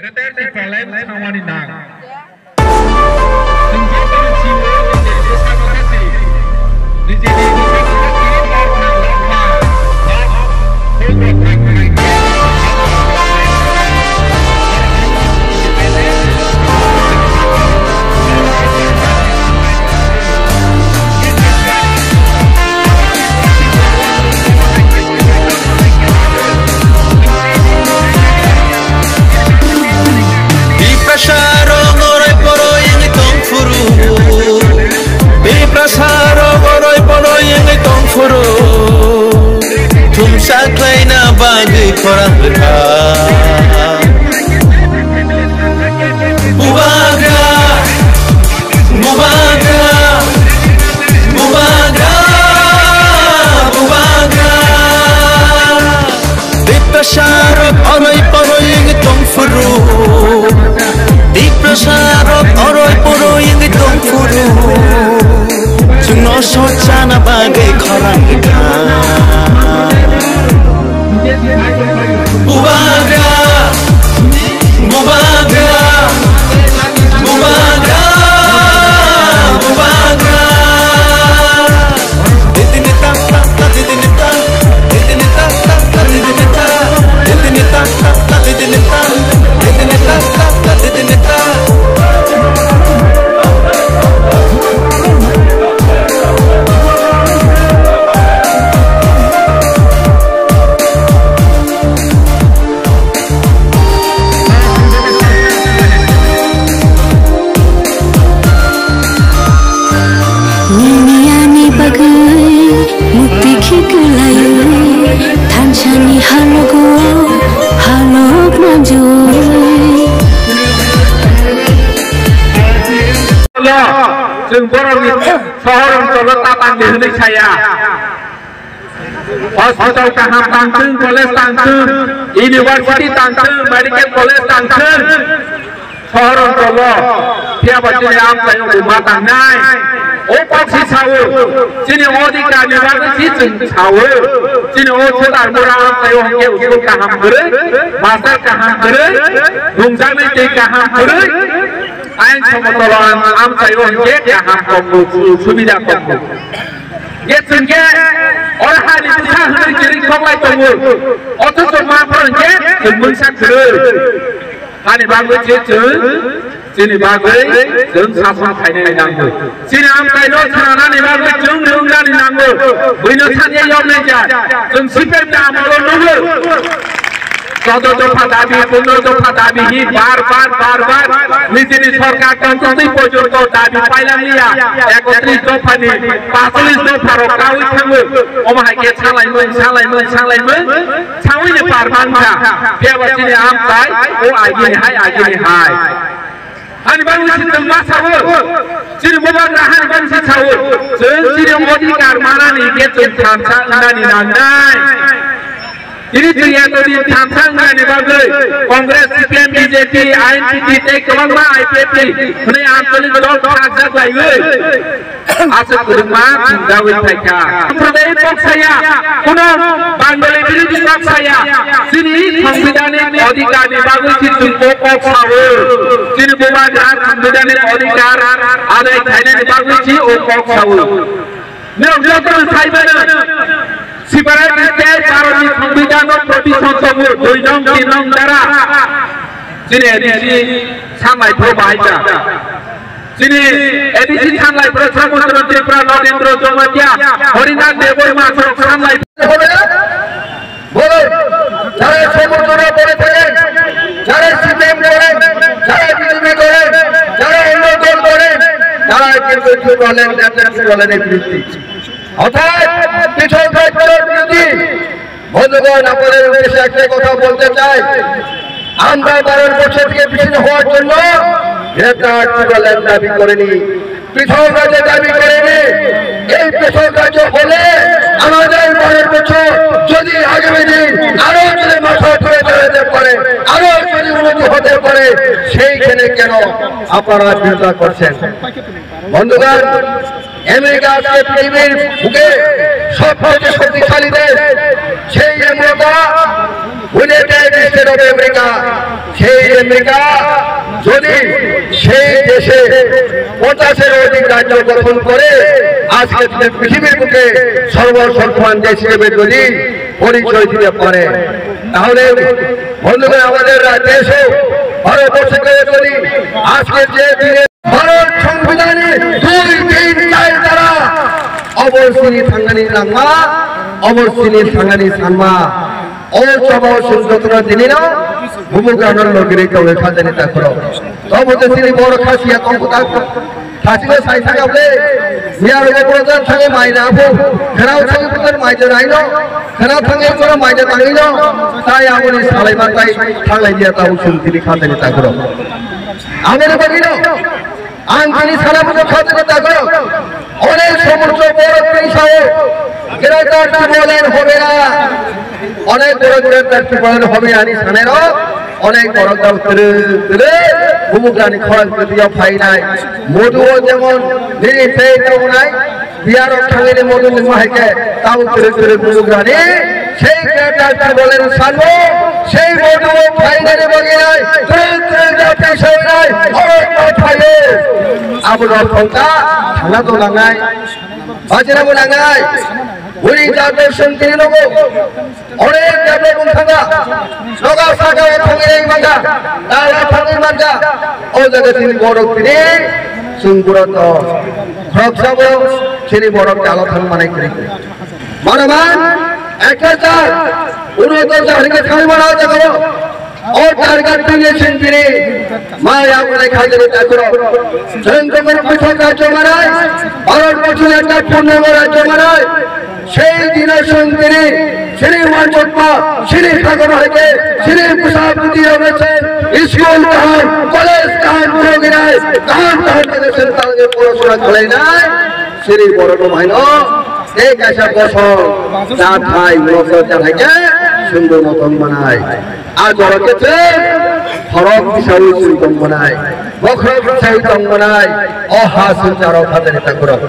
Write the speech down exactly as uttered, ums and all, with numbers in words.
Retired Tipraland thangmani nang. Tiprasa rok oroi poroi wngwi tong phuru. Tiprasa rok oroi poroi wngwi tong phuru. Thumsa khlaina bagwi khorang rwkha. Bubagra, bubagra, bubagra, bubagra. Tiprasa rok oroi poroi wngwi tong phuru. Tiprasa rok oroi poroi wngwi tong phuru. Chwngno sochana bagwi khorang rwkha. Bubagra, bubagra, bubagra, bubagra. Nini ani bagwi mukti khiklaio, thansani halogo halok manjoi. Chwng borokni sohor oncolo tatangni hwnwi saya. Hospital kaham tangthwng, college tangthwng, university tangthwng, medical college tangthwng, sohor oncolo, phiya ba chini amchaio buma tangnai. O kok si sao, chini odhikar ni bagwi si chwng sao. Chini o Chedar Mura amchaio hwnkhe school kaham kwrwi, master kaham kwrwi, nungjaknai tei kaham kwrwi, ain somotolo amchaio hwnkhe kaham tongo, su-, subida tongo. Ge chwng khe oro hani bwsa hwnwi kwrwi koklai tongo. Othocho ma phoro hwnkhe chwng mungsa kwrwi. Hani bagwi se chwng, chini bagwi chwng sason khainai nango. Chini amchaino swnamnani bagwi chwng rwngnani nango. Buino sanya yoknai ja. Chwng C P M ni amolo nugo. Chodo dopha dabi, pondro dopha dabi hi bar bar, bar bar nijini sorkar tongtwtwi porjonto dabi pailanglia. Ekotris dophani paisolish dopharok kaui thango. Omo hai khe salaimung, salaimung, salaimung saui ni par mankha. Phiya ba chini amchai o agini hai, agini hai. Hani bagwi se chwng ma sao, chini bubagra hani bagwi se sao, chwng chini odhikar manani khe chwng thansa wngnani nangnai. Tini chwng yato din thansa wngnani bagwi Congress, C P M, B J P, I N P T tei kwbangma I P F T hwnwi ancholik dol khakjak laiwi aswk kwrwngma thwngjawi phaikha. Amtwdai kok saya, kuno Bangali birodhi kok saya, chini sangbidhanik odhikar ni bagwi si chwng o kok sao. Chini bubagra sangbidhanik odhikar adai khainani bagwi si o kok sao. Nwng joto sai mano, separate state Bharat ni sangbidhan o provision tongo, dui nong, tin nong dara. Chini A D C sanlai pho bahai ta. Chini A D C sanlai pho Samudra Tripura, Nagendra Jamatia, Harinath Debbarma sok sanlai. বলুন, যারা সমুদ্র পড়ে থাকেন, যারা সিপিএম করেন, যারা বিজেপি করেন, যারা অন্য দল করেন, তারা কিন্তু ত্রিপুরাল্যান্ড, ত্রিপুরাল্যান্ডের বিরুদ্ধে। অর্থাৎ পৃথক রাজ্যের বিরুদ্ধে। বন্ধুগণ, আপনাদের উদ্দেশ্যে একটাই কথা বলতে চাই, আমরা ভারতবর্ষ থেকে বিচ্ছিন্ন হওয়ার জন্য গ্রেটার ত্রিপুরাল্যান্ড দাবি করিনি, পৃথক রাজ্য দাবি করিনি। এই পৃথক রাজ্য হলে আমাদের ভারতবর্ষ যদি আগামী দিন আরো যদি মাথা তুলে দাঁড়াতে পারে, আরো যদি উন্নতি হতে পারে, সেইখানে কেন আপনারা বিরোধিতা করছেন? বন্ধুগণ, আমেরিকা আজকে পৃথিবীর বুকে সবচেয়ে শক্তিশালী দেশ। সেই America United States of America, সেই আমেরিকা যদি সেই দেশে পঞ্চাশের অধিক রাজ্য গঠন করে, আজকে যদি পৃথিবীর বুকে সর্বশক্তিমান দেশ হিসেবে যদি পরিচয় দিতে পারে, তাহলে বন্ধুগণ, আমাদের রাজ্যে এসেও ভারতবর্ষকে যদি আজকের যে দিনে ভারত সংবিধানে দুই, তিন, চার ধারা অবশ্যই থাঙ্গানি নামা, অবশ্যই থাঙ্গানি সানমা, ও সব সংযত্ন দিনিল, বুবু গ্রামের লোকের এই তবে খাজানি তাকরো। তবে তো তিনি বড় খাসিয়া কম কথা। Thasigo sai thangkha ble, miyarok o borok jani thangwi mai na pho, khwnao thangwi borok jani mai ja naino, khwnao thangwi borok mai ja tangwino, tai aboni salai ma tai thanglai liya tabuk chwng tini kha tini takhoro. Aboni bagwino ang tini sana bujo kha tini takhoro. Onek somorthok borok tini sao, Greater Tipraland hobe na, onek borok Greater Tipraland hobe ani sanero, onek borok dal tere tere, bubugrani khorang twiyo phainai. Modu o jemon nini tei tongnai, biyarok thangini modu nungma hai khe, tamo kwrwk kwrwk bubugrani, sei khe tak tak bolen sanbo, sei modu o phainani bagwi nai, kwrwk kwrwk jati sainai, khorok ma phaio. Abo rok thongkha, thangna to nangnai, bachina bo nangnai, buri jat dok song tini nogo. Onek develop wng thangkha, nogo saka o thangwi reng mangkha, dala thangwi mangkha, o jaga chini borok tini chwng borok tong. Khoroksa bo chini borok dala thang manai kwrwi. Mano man, ek hajar, uno to jahar ke thangwi mano o jaga o. O target tini chwng tini, ma ya ko lekha jani takro. Chwng to kono puthok rajyo manai, Bharat borcho ekta purnango rajyo manai. Sei dino chwng tini, chini uansukma, chini khagor hai khe, chini bwsa bwtwi rok se, school kaham, college kaham, phuruginai, kaham kaham khe chwng talge porosona khlainai, chini borok rok haino, tei kaisa bosong, chathai, bosong chathai khe, chwng bo motong manai. A jora khe chwng, khorok tisaui chwng tong manai, bokhorok tisaui tong manai, o ha chwng charo khajani takhurok.